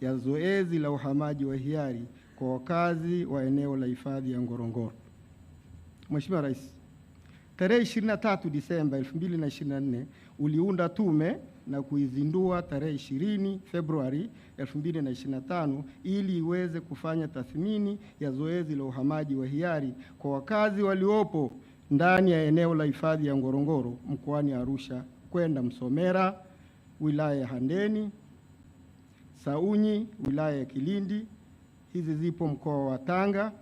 ya zoezi la uhamaji wa hiari kwa wakazi wa eneo la hifadhi ya Ngorongoro. Mheshimiwa Rais, tarehe 23 Disemba 2024 uliunda tume na kuizindua tarehe 20 Februari 2025 ili iweze kufanya tathmini ya zoezi la uhamaji wa hiari kwa wakazi waliopo ndani ya eneo la hifadhi ya Ngorongoro mkoani Arusha kwenda Msomera wilaya ya Handeni, Saunyi wilaya ya Kilindi, hizi zipo mkoa wa Tanga,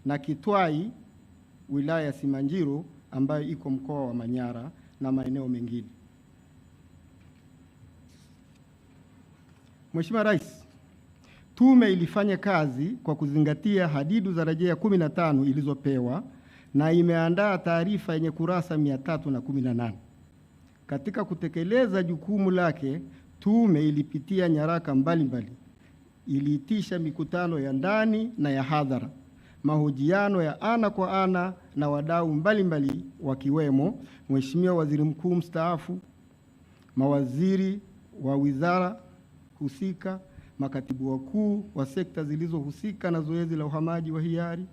na Kitwai wilaya ya Simanjiro ambayo iko mkoa wa Manyara na maeneo mengine. Mheshimiwa Rais, tume ilifanya kazi kwa kuzingatia hadidu za rejea 15 ilizopewa na imeandaa taarifa yenye kurasa 318. Katika kutekeleza jukumu lake, tume ilipitia nyaraka mbalimbali, iliitisha mikutano ya ndani na ya hadhara, mahojiano ya ana kwa ana na wadau mbalimbali wakiwemo Mheshimiwa Waziri Mkuu mstaafu, mawaziri wa wizara husika, makatibu wakuu wa sekta zilizohusika na zoezi la uhamaji wa hiari,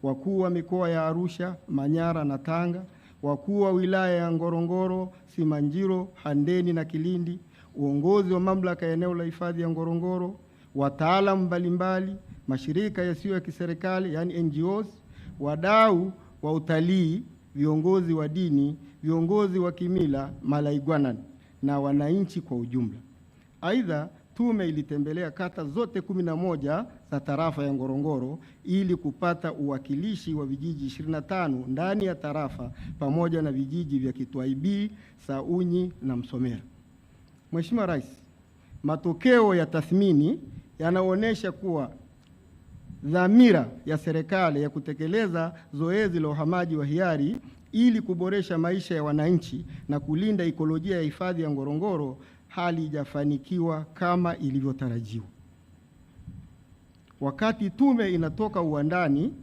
wakuu wa mikoa ya Arusha, Manyara na Tanga, wakuu wa wilaya ya Ngorongoro, Simanjiro, Handeni na Kilindi, uongozi wa mamlaka ya eneo la hifadhi ya Ngorongoro, wataalamu mbalimbali, mashirika yasiyo ya kiserikali yani NGOs, wadau wa utalii, viongozi wa dini, viongozi wa kimila Malaigwanan na wananchi kwa ujumla. Aidha, tume ilitembelea kata zote 11 za tarafa ya Ngorongoro ili kupata uwakilishi wa vijiji 25 ndani ya tarafa pamoja na vijiji vya Kitwai B, Saunyi na Msomera. Mheshimiwa Rais, matokeo ya tathmini yanaonyesha kuwa dhamira ya serikali ya kutekeleza zoezi la uhamaji wa hiari ili kuboresha maisha ya wananchi na kulinda ikolojia ya hifadhi ya Ngorongoro halijafanikiwa kama ilivyotarajiwa. Wakati tume inatoka uwandani,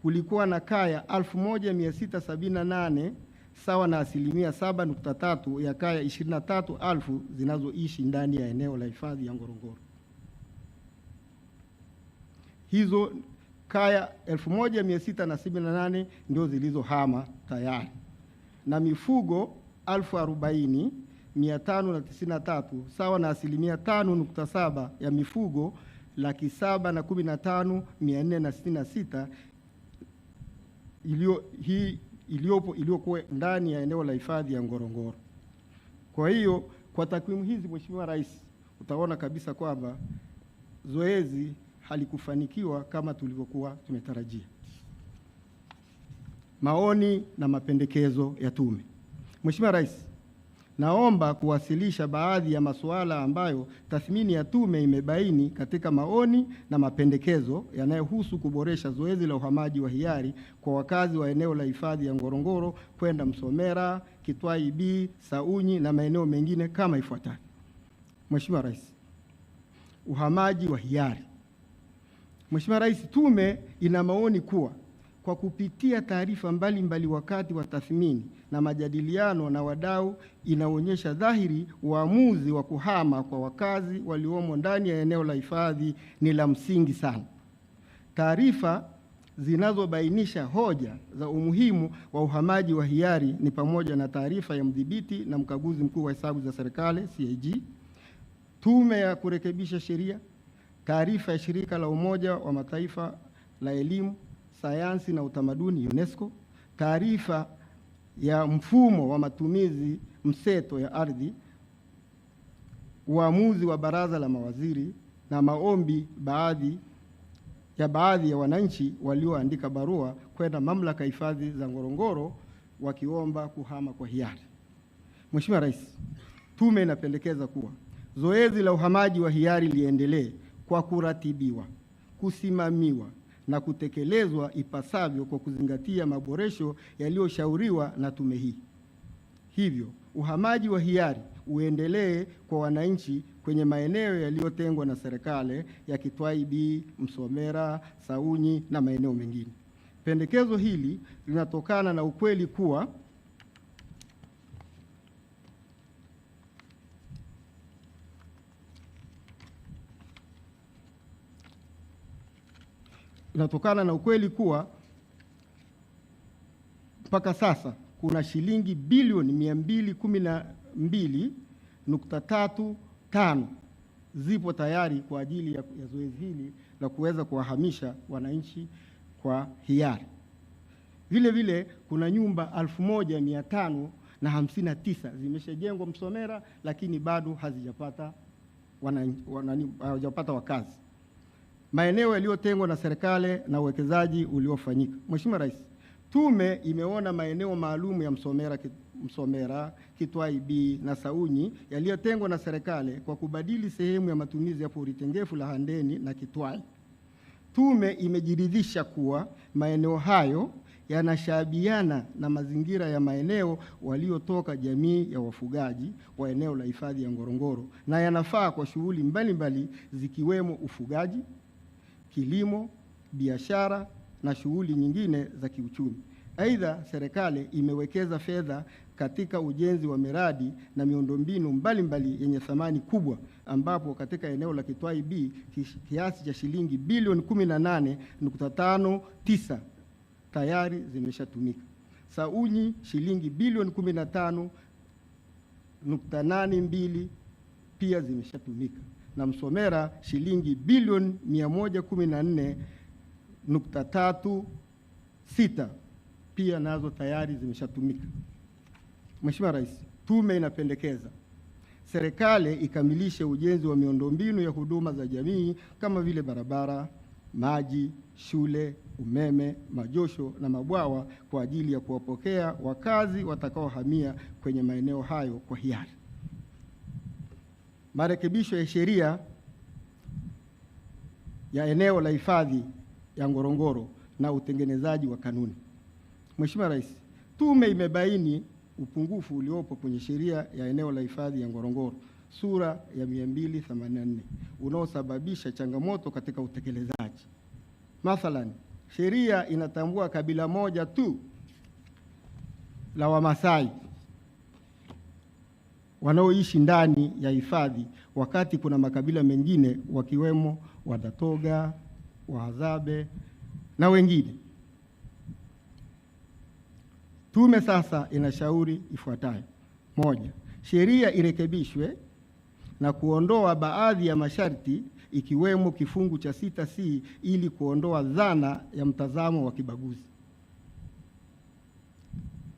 kulikuwa na kaya 1678 sawa na asilimia 7.3 ya kaya 23,000 zinazoishi ndani ya eneo la hifadhi ya Ngorongoro. Hizo kaya 1678 ndio zilizohama tayari, na mifugo 40,593 sawa na asilimia 5.7 ya mifugo 715,466 iliyokuwa ndani ya eneo la hifadhi ya Ngorongoro. Kwa hiyo kwa takwimu hizi, Mheshimiwa Rais, utaona kabisa kwamba zoezi halikufanikiwa kama tulivyokuwa tumetarajia. Maoni na mapendekezo ya tume. Mheshimiwa Rais, naomba kuwasilisha baadhi ya masuala ambayo tathmini ya tume imebaini katika maoni na mapendekezo yanayohusu kuboresha zoezi la uhamaji wa hiari kwa wakazi wa eneo la hifadhi ya Ngorongoro kwenda Msomera, Kitwai B, Saunyi na maeneo mengine kama ifuatavyo. Mheshimiwa Rais, uhamaji wa hiari. Mheshimiwa Rais, tume ina maoni kuwa kwa kupitia taarifa mbalimbali wakati wa tathmini na majadiliano na wadau, inaonyesha dhahiri uamuzi wa kuhama kwa wakazi waliomo ndani ya eneo la hifadhi ni la msingi sana. Taarifa zinazobainisha hoja za umuhimu wa uhamaji wa hiari ni pamoja na taarifa ya mdhibiti na mkaguzi mkuu wa hesabu za serikali CAG, tume ya kurekebisha sheria, taarifa ya shirika la Umoja wa Mataifa la elimu, sayansi na utamaduni UNESCO, taarifa ya mfumo wa matumizi mseto ya ardhi, uamuzi wa baraza la mawaziri na maombi baadhi ya wananchi walioandika barua kwenda mamlaka hifadhi za Ngorongoro wakiomba kuhama kwa hiari. Mheshimiwa Rais, tume inapendekeza kuwa zoezi la uhamaji wa hiari liendelee kwa kuratibiwa, kusimamiwa na kutekelezwa ipasavyo kwa kuzingatia maboresho yaliyoshauriwa na tume hii. Hivyo, uhamaji wa hiari uendelee kwa wananchi kwenye maeneo yaliyotengwa na serikali ya Kitwai B, Msomera, Saunyi na maeneo mengine. Pendekezo hili linatokana na ukweli kuwa inatokana na ukweli kuwa mpaka sasa kuna shilingi bilioni 212.35 zipo tayari kwa ajili ya zoezi hili la kuweza kuwahamisha wananchi kwa hiari. Vile vile kuna nyumba 1559 zimeshajengwa Msomera, lakini bado hazijapata hawajapata wakazi. Maeneo yaliyotengwa na serikali na uwekezaji uliofanyika. Mheshimiwa Rais, tume imeona maeneo maalum ya Msomera, Kitwai B na Saunyi yaliyotengwa na serikali kwa kubadili sehemu ya matumizi ya pori tengefu la Handeni na Kitwai. Tume imejiridhisha kuwa maeneo hayo yanashabiana na mazingira ya maeneo waliotoka jamii ya wafugaji wa eneo la hifadhi ya Ngorongoro na yanafaa kwa shughuli mbalimbali zikiwemo ufugaji, kilimo, biashara na shughuli nyingine za kiuchumi. Aidha, serikali imewekeza fedha katika ujenzi wa miradi na miundombinu mbalimbali yenye thamani kubwa, ambapo katika eneo la Kitwai B kiasi cha shilingi bilioni 18.59 tayari zimeshatumika. Saunyi shilingi bilioni 15.82 pia zimeshatumika, na Msomera shilingi bilioni 114.36 pia nazo tayari zimeshatumika. Mheshimiwa Rais, tume inapendekeza serikali ikamilishe ujenzi wa miundombinu ya huduma za jamii kama vile barabara, maji, shule, umeme, majosho na mabwawa kwa ajili ya kuwapokea wakazi watakaohamia kwenye maeneo hayo kwa hiari. Marekebisho ya sheria ya eneo la hifadhi ya Ngorongoro na utengenezaji wa kanuni. Mheshimiwa Rais, tume imebaini upungufu uliopo kwenye sheria ya eneo la hifadhi ya Ngorongoro sura ya 284 unaosababisha changamoto katika utekelezaji. Mathalan, sheria inatambua kabila moja tu la Wamasai wanaoishi ndani ya hifadhi, wakati kuna makabila mengine wakiwemo Wadatoga, Wahadzabe na wengine. Tume sasa inashauri ifuatayo: 1. Sheria irekebishwe na kuondoa baadhi ya masharti ikiwemo kifungu cha 6C ili kuondoa dhana ya mtazamo wa kibaguzi.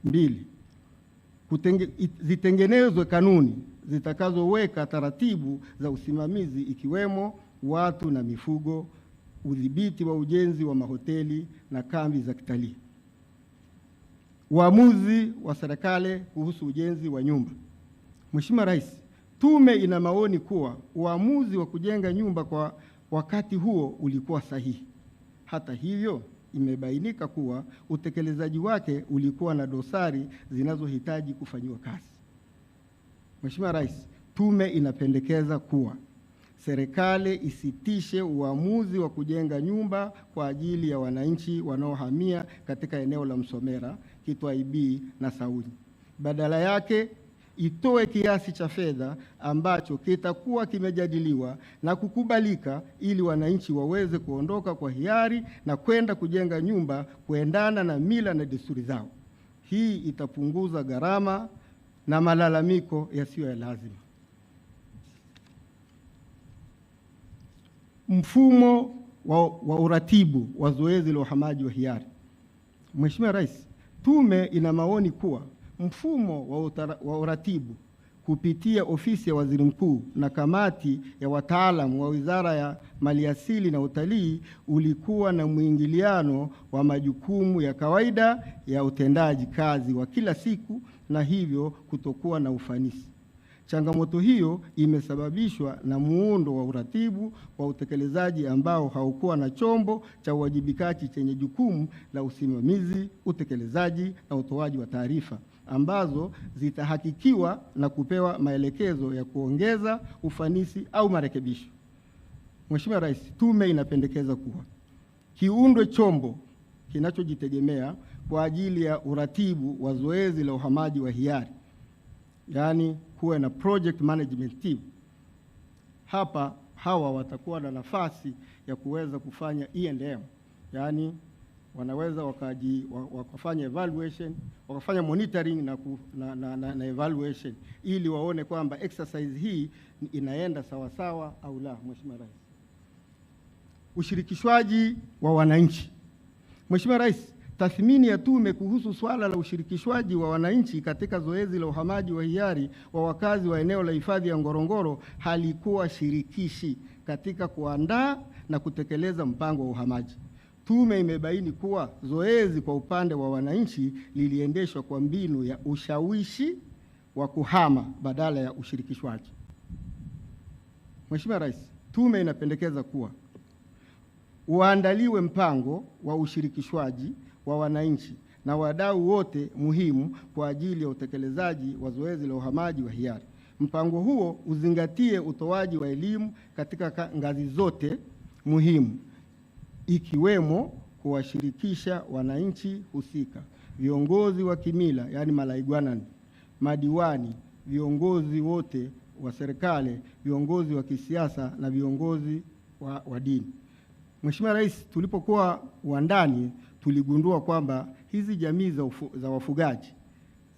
2. Zitengenezwe kanuni zitakazoweka taratibu za usimamizi ikiwemo watu na mifugo, udhibiti wa ujenzi wa mahoteli na kambi za kitalii. Uamuzi wa serikali kuhusu ujenzi wa nyumba. Mheshimiwa Rais, tume ina maoni kuwa uamuzi wa kujenga nyumba kwa wakati huo ulikuwa sahihi. Hata hivyo, imebainika kuwa utekelezaji wake ulikuwa na dosari zinazohitaji kufanyiwa kazi. Mheshimiwa Rais, tume inapendekeza kuwa serikali isitishe uamuzi wa kujenga nyumba kwa ajili ya wananchi wanaohamia katika eneo la Msomera, Kitwai B na Saunyi. Badala yake itoe kiasi cha fedha ambacho kitakuwa kimejadiliwa na kukubalika ili wananchi waweze kuondoka kwa hiari na kwenda kujenga nyumba kuendana na mila na desturi zao. Hii itapunguza gharama na malalamiko yasiyo ya lazima. Mfumo wa uratibu wa zoezi la uhamaji wa hiari. Mheshimiwa Rais, tume ina maoni kuwa mfumo wa uratibu kupitia ofisi ya Waziri Mkuu na kamati ya wataalamu wa Wizara ya Maliasili na Utalii ulikuwa na mwingiliano wa majukumu ya kawaida ya utendaji kazi wa kila siku na hivyo kutokuwa na ufanisi. Changamoto hiyo imesababishwa na muundo wa uratibu wa utekelezaji ambao haukuwa na chombo cha uwajibikaji chenye jukumu la usimamizi, utekelezaji na utoaji wa taarifa ambazo zitahakikiwa na kupewa maelekezo ya kuongeza ufanisi au marekebisho. Mheshimiwa Rais, tume inapendekeza kuwa kiundwe chombo kinachojitegemea kwa ajili ya uratibu wa zoezi la uhamaji wa hiari, yaani kuwe na project management team. Hapa hawa watakuwa na nafasi ya kuweza kufanya E&M, Yaani wanaweza wakafanya evaluation, wakafanya monitoring na evaluation ili waone kwamba exercise hii inaenda sawa sawa au la. Mheshimiwa Rais, ushirikishwaji wa wananchi. Mheshimiwa Rais, tathmini ya tume kuhusu swala la ushirikishwaji wa wananchi katika zoezi la uhamaji wa hiari wa wakazi wa eneo la hifadhi ya Ngorongoro halikuwa shirikishi katika kuandaa na kutekeleza mpango wa uhamaji. Tume imebaini kuwa zoezi kwa upande wa wananchi liliendeshwa kwa mbinu ya ushawishi wa kuhama badala ya ushirikishwaji. Mheshimiwa Rais, tume inapendekeza kuwa uandaliwe mpango wa ushirikishwaji wa wananchi na wadau wote muhimu kwa ajili ya utekelezaji wa zoezi la uhamaji wa hiari. Mpango huo uzingatie utoaji wa elimu katika ngazi zote muhimu, ikiwemo kuwashirikisha wananchi husika, viongozi wa kimila, yani malaigwanani, madiwani, viongozi wote wa serikali, viongozi wa kisiasa na viongozi wa dini. Mheshimiwa Rais, tulipokuwa uwandani tuligundua kwamba hizi jamii za wafugaji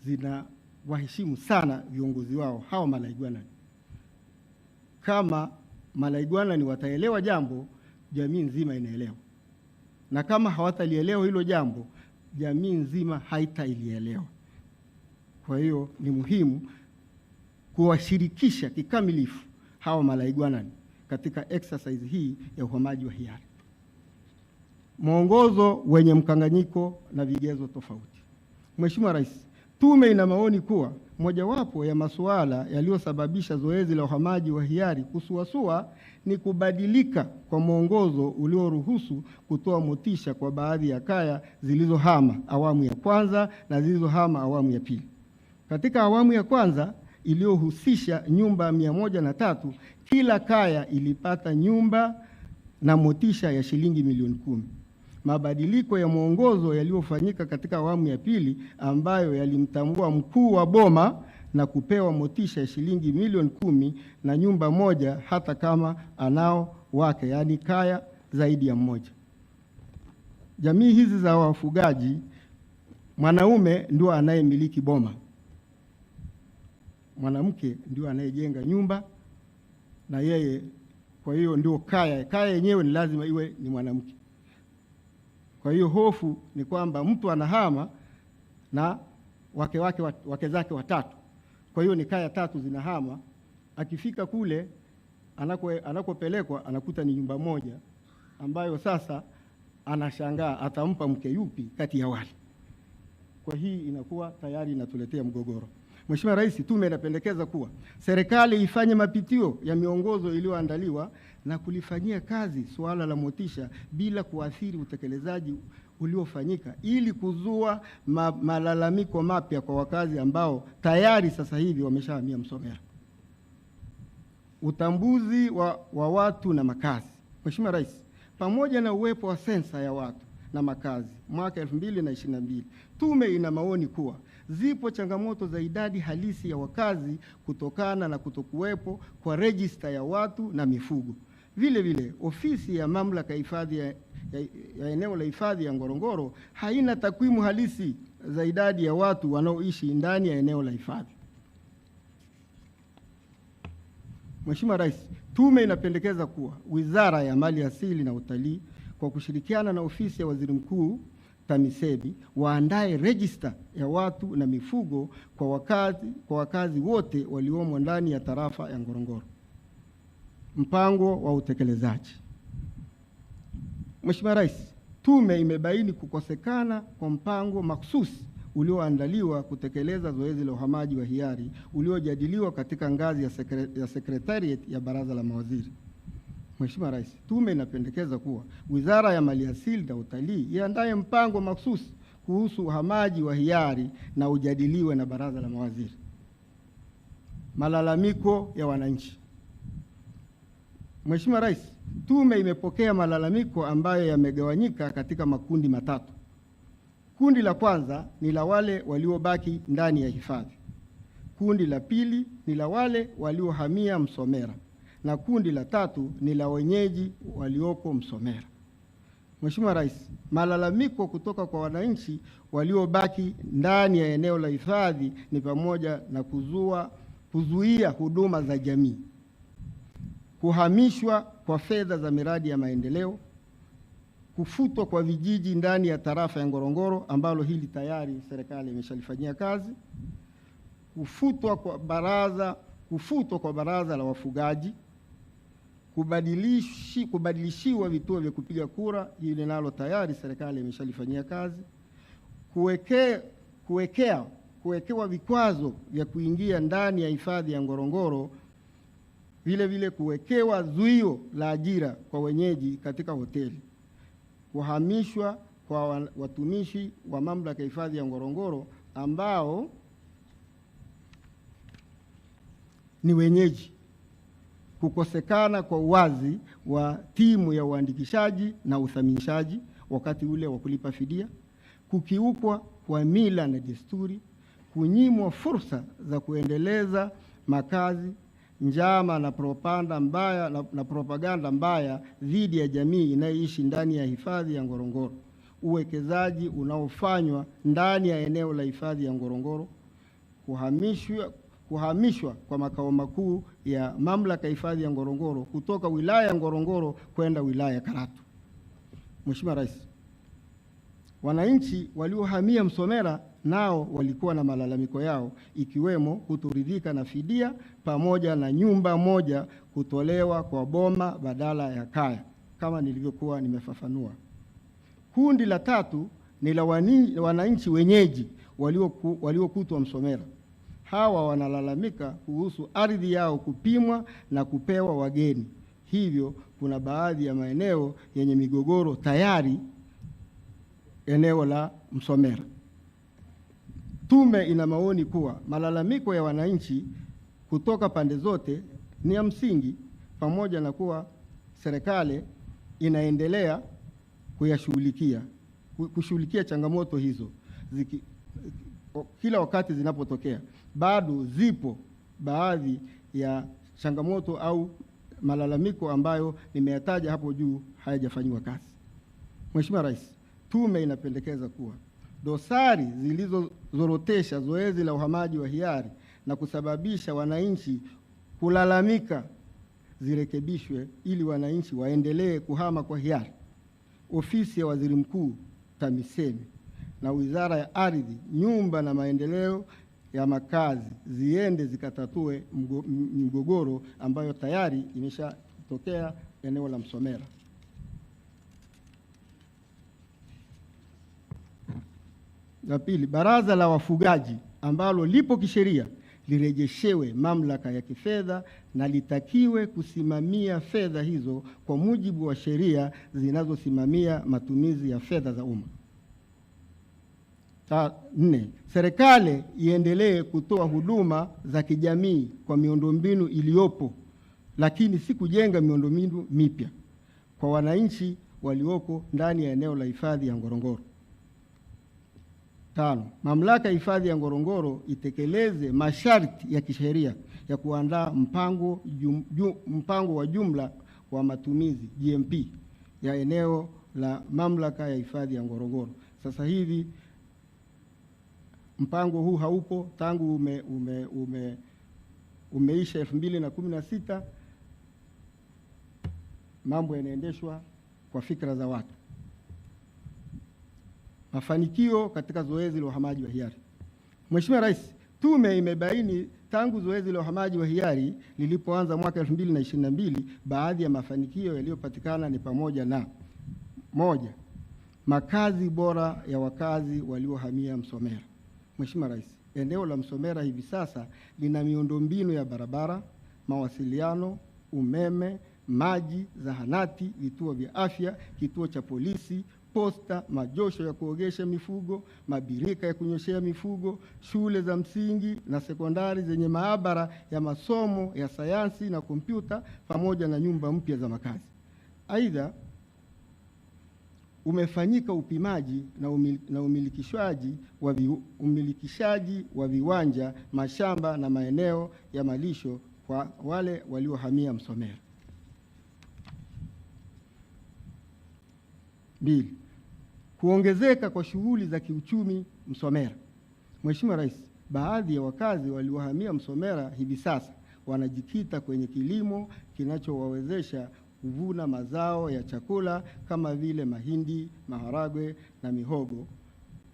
zina waheshimu sana viongozi wao hawa malaigwanani. Kama malaigwanani wataelewa jambo, jamii nzima inaelewa, na kama hawatalielewa hilo jambo, jamii nzima haitailielewa. Kwa hiyo ni muhimu kuwashirikisha kikamilifu hawa malaigwanani katika exercise hii ya uhamaji wa hiari. Mwongozo wenye mkanganyiko na vigezo tofauti. Mheshimiwa Rais, tume ina maoni kuwa mojawapo ya masuala yaliyosababisha zoezi la uhamaji wa hiari kusuasua ni kubadilika kwa mwongozo ulioruhusu kutoa motisha kwa baadhi ya kaya zilizohama awamu ya kwanza na zilizohama awamu ya pili. Katika awamu ya kwanza iliyohusisha nyumba 103, kila kaya ilipata nyumba na motisha ya shilingi milioni 10. Mabadiliko ya mwongozo yaliyofanyika katika awamu ya pili ambayo yalimtambua mkuu wa boma na kupewa motisha ya shilingi milioni 10 na nyumba moja hata kama anao wake, yani kaya zaidi ya mmoja. Jamii hizi za wafugaji, mwanaume ndio anayemiliki boma, mwanamke ndio anayejenga nyumba na yeye, kwa hiyo ndio kaya yenyewe ni lazima iwe ni mwanamke. Kwa hiyo hofu ni kwamba mtu anahama na wake zake watatu. Kwa hiyo ni kaya tatu zinahama. Akifika kule anakopelekwa anakuta ni nyumba moja ambayo sasa anashangaa atampa mke yupi kati ya wale. Kwa hii inakuwa tayari inatuletea mgogoro. Mheshimiwa Rais, tume inapendekeza kuwa serikali ifanye mapitio ya miongozo iliyoandaliwa na kulifanyia kazi suala la motisha bila kuathiri utekelezaji uliofanyika ili kuzua malalamiko mapya kwa wakazi ambao tayari sasa hivi wameshahamia Msomera. Utambuzi wa watu na makazi. Mheshimiwa Rais, pamoja na uwepo wa sensa ya watu na makazi mwaka 2022, tume ina maoni kuwa zipo changamoto za idadi halisi ya wakazi kutokana na kutokuwepo kwa rejista ya watu na mifugo. Vile vile, ofisi ya mamlaka hifadhi ya eneo la hifadhi ya Ngorongoro haina takwimu halisi za idadi ya watu wanaoishi ndani ya eneo la hifadhi. Mheshimiwa Rais, tume inapendekeza kuwa Wizara ya Mali Asili na Utalii kwa kushirikiana na ofisi ya Waziri Mkuu TAMISEMI waandae rejista ya watu na mifugo kwa wakazi wote waliomo ndani ya tarafa ya Ngorongoro. Mpango wa utekelezaji. Mheshimiwa Rais, tume imebaini kukosekana kwa mpango makhsusi ulioandaliwa kutekeleza zoezi la uhamaji wa hiari uliojadiliwa katika ngazi ya Secretariat ya Baraza la Mawaziri. Mheshimiwa Rais, tume inapendekeza kuwa Wizara ya Maliasili na Utalii iandae mpango makhsusi kuhusu uhamaji wa hiari na ujadiliwe na Baraza la Mawaziri. Malalamiko ya wananchi. Mheshimiwa Rais, tume imepokea malalamiko ambayo yamegawanyika katika makundi matatu. Kundi la kwanza ni la wale waliobaki ndani ya hifadhi. Kundi la pili ni la wale waliohamia Msomera, na kundi la tatu ni la wenyeji walioko Msomera. Mheshimiwa Rais, malalamiko kutoka kwa wananchi waliobaki ndani ya eneo la hifadhi ni pamoja na kuzuia huduma za jamii, kuhamishwa kwa fedha za miradi ya maendeleo, kufutwa kwa vijiji ndani ya tarafa ya Ngorongoro ambalo hili tayari serikali imeshalifanyia kazi, kufutwa kwa baraza la wafugaji, kubadilishiwa vituo vya kupiga kura, hili nalo tayari serikali imeshalifanyia kazi, kuwekewa vikwazo vya kuingia ndani ya hifadhi ya Ngorongoro, vile vile kuwekewa zuio la ajira kwa wenyeji katika hoteli, kuhamishwa kwa watumishi wa mamlaka ya hifadhi ya Ngorongoro ambao ni wenyeji, kukosekana kwa uwazi wa timu ya uandikishaji na uthaminishaji wakati ule wa kulipa fidia, kukiukwa kwa mila na desturi, kunyimwa fursa za kuendeleza makazi, njama na propaganda mbaya dhidi ya jamii inayoishi ndani ya hifadhi ya Ngorongoro, uwekezaji unaofanywa ndani ya eneo la hifadhi ya Ngorongoro, kuhamishwa kwa makao makuu ya mamlaka ya hifadhi ya Ngorongoro kutoka wilaya ya Ngorongoro kwenda wilaya ya Karatu. Mheshimiwa Rais, wananchi waliohamia Msomera nao walikuwa na malalamiko yao, ikiwemo kutoridhika na fidia pamoja na nyumba moja kutolewa kwa boma badala ya kaya kama nilivyokuwa nimefafanua. Kundi la tatu ni la wananchi wenyeji waliokutwa Msomera. Hawa wanalalamika kuhusu ardhi yao kupimwa na kupewa wageni. Hivyo kuna baadhi ya maeneo yenye migogoro tayari eneo la Msomera. Tume ina maoni kuwa malalamiko ya wananchi kutoka pande zote ni ya msingi, pamoja na kuwa serikali inaendelea kushughulikia changamoto hizo kila wakati zinapotokea. Bado zipo baadhi ya changamoto au malalamiko ambayo nimeyataja hapo juu hayajafanyiwa kazi. Mheshimiwa Rais, tume inapendekeza kuwa dosari zilizozorotesha zoezi la uhamaji wa hiari na kusababisha wananchi kulalamika zirekebishwe ili wananchi waendelee kuhama kwa hiari. Ofisi ya Waziri Mkuu TAMISEMI na Wizara ya Ardhi, Nyumba na Maendeleo ya Makazi ziende zikatatue mgogoro ambayo tayari imeshatokea eneo la Msomera. La pili, baraza la wafugaji ambalo lipo kisheria lirejeshewe mamlaka ya kifedha na litakiwe kusimamia fedha hizo kwa mujibu wa sheria zinazosimamia matumizi ya fedha za umma. Nne, serikali iendelee kutoa huduma za kijamii kwa miundombinu iliyopo, lakini si kujenga miundombinu mipya kwa wananchi walioko ndani ya eneo la hifadhi ya Ngorongoro. Tano, mamlaka ya hifadhi ya Ngorongoro itekeleze masharti ya kisheria ya kuandaa mpango wa jumla wa matumizi GMP ya eneo la mamlaka ya hifadhi ya Ngorongoro. Sasa hivi mpango huu haupo tangu umeisha 2016. Mambo yanaendeshwa kwa fikra za watu. Mafanikio katika zoezi la uhamaji wa hiari. Mheshimiwa Rais, tume imebaini tangu zoezi la uhamaji wa hiari lilipoanza mwaka 2022, baadhi ya mafanikio yaliyopatikana ni pamoja na: moja, makazi bora ya wakazi waliohamia Msomera. Mheshimiwa Rais, eneo la Msomera hivi sasa lina miundombinu ya barabara, mawasiliano, umeme, maji, zahanati, vituo vya afya, kituo cha polisi, posta, majosho ya kuogesha mifugo, mabirika ya kunyoshea mifugo, shule za msingi na sekondari zenye maabara ya masomo ya sayansi na kompyuta, pamoja na nyumba mpya za makazi. Aidha, umefanyika upimaji na umilikishaji wa viwanja, mashamba na maeneo ya malisho kwa wale waliohamia Msomera. 2, kuongezeka kwa shughuli za kiuchumi Msomera. Mheshimiwa Rais, baadhi ya wakazi waliohamia Msomera hivi sasa wanajikita kwenye kilimo kinachowawezesha kuvuna mazao ya chakula kama vile mahindi, maharagwe na mihogo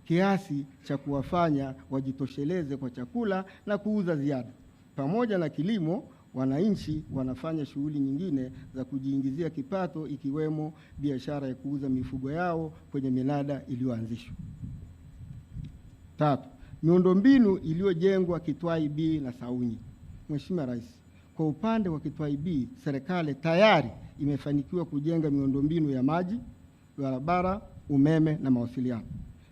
kiasi cha kuwafanya wajitosheleze kwa chakula na kuuza ziada. Pamoja na kilimo, wananchi wanafanya shughuli nyingine za kujiingizia kipato ikiwemo biashara ya kuuza mifugo yao kwenye minada iliyoanzishwa. 3, miundombinu iliyojengwa Kitwai B na Saunyi. Mheshimiwa Rais, kwa upande wa Kitwai B, serikali tayari imefanikiwa kujenga miundombinu ya maji, barabara, umeme na mawasiliano.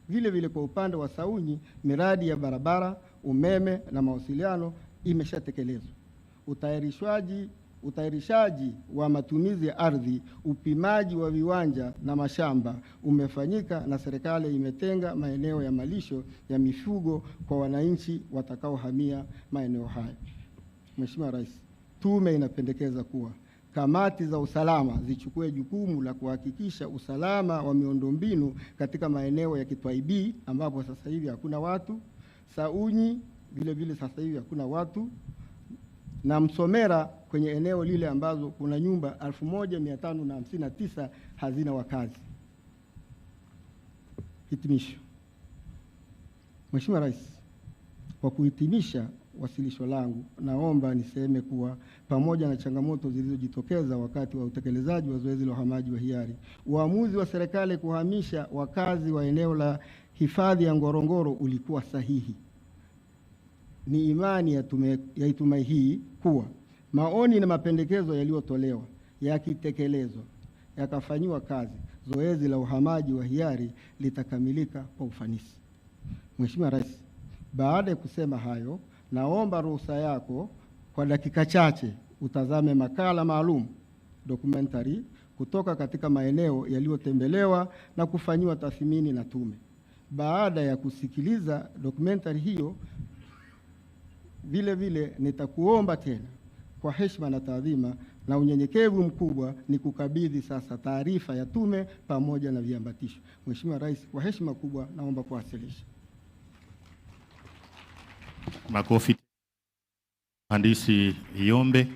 Vile vile kwa upande wa Saunyi, miradi ya barabara, umeme na mawasiliano imeshatekelezwa. Utayarishaji wa matumizi ya ardhi, upimaji wa viwanja na mashamba umefanyika na serikali imetenga maeneo ya malisho ya mifugo kwa wananchi watakaohamia maeneo hayo. Mheshimiwa Rais, tume inapendekeza kuwa kamati za usalama zichukue jukumu la kuhakikisha usalama wa miundombinu katika maeneo ya Kitwai B ambapo sasa hivi hakuna watu, Saunyi vile vile sasa hivi hakuna watu, na Msomera kwenye eneo lile ambazo kuna nyumba 1559 hazina wakazi. Hitimisho. Mheshimiwa Rais, kwa kuhitimisha wasilisho langu, naomba niseme kuwa pamoja na changamoto zilizojitokeza wakati wa utekelezaji wa zoezi la uhamaji wa hiari, uamuzi wa serikali kuhamisha wakazi wa eneo la hifadhi ya Ngorongoro ulikuwa sahihi. Ni imani ya tume hii kuwa maoni na mapendekezo yaliyotolewa yakitekelezwa, yakafanyiwa kazi, zoezi la uhamaji wa hiari litakamilika kwa ufanisi. Mheshimiwa Rais, baada ya kusema hayo, naomba ruhusa yako kwa dakika chache utazame makala maalum documentary kutoka katika maeneo yaliyotembelewa na kufanyiwa tathmini na tume. Baada ya kusikiliza documentary hiyo, vile vile nitakuomba tena kwa heshima na taadhima na unyenyekevu mkubwa ni kukabidhi sasa taarifa ya tume pamoja na viambatisho. Mheshimiwa Rais, kwa heshima kubwa naomba kuwasilisha. Makofi. Mhandisi Yombe.